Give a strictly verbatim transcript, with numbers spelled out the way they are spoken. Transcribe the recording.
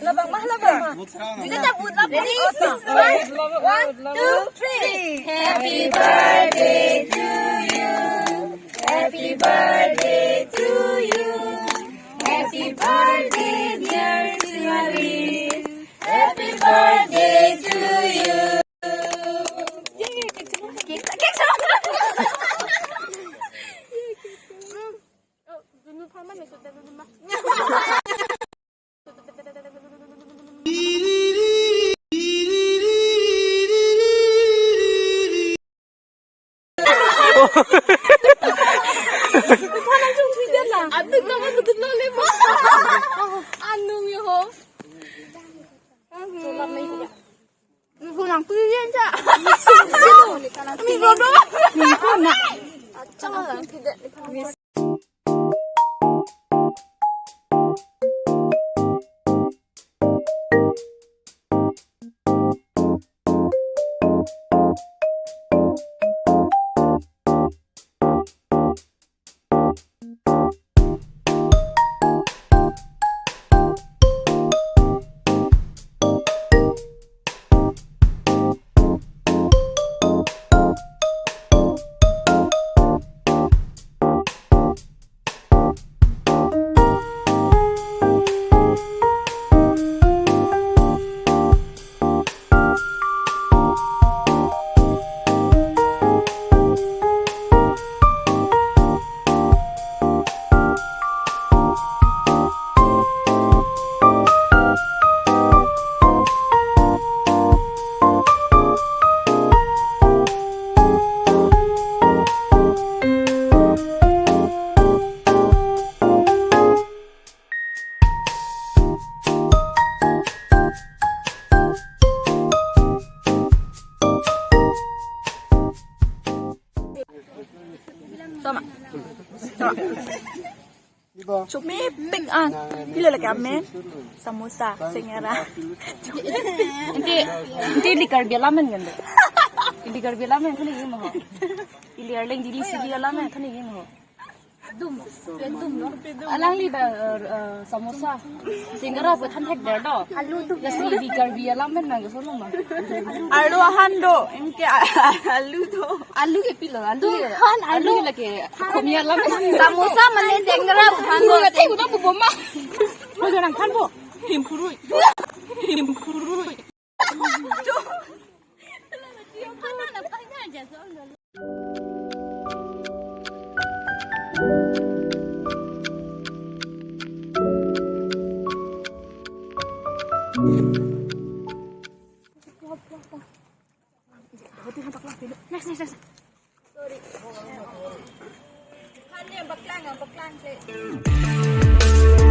Labang mah, labang mah. Kita tabut, labang. Ready? One, two, three. Happy birthday to you. Happy birthday to you. Happy birthday, dear Sylvie. Happy birthday to you. Anu yo ho. Pulang tuh ya, Cak. Minggu dong. Minggu nak. Toma. Toma. Chumi pik an. Pilo lagi amen. Samosa, singara. Inti, inti ili Karbi alam amen kan deh. Ili Karbi alam amen kan ini mau. Ili Arleng Dili Sili alam amen kan ini mau. Alangli ba, eh, eh, samosa. Singara pu than thek der do. Alu dum. Lasi ili Karbi alam amen nang kesono ma. Alu ahan do. Anke a-, alu do. Alu ke pilo, alu ke. Han, alu. Alu lagi. Komi alam amen. Samosa mane singara pu than do. Alu ke than do, bu boma. Mau jangan than bu. Himpurui. Himpurui. Next, next, next. Sorry. Hanya baklang, baklang, kle.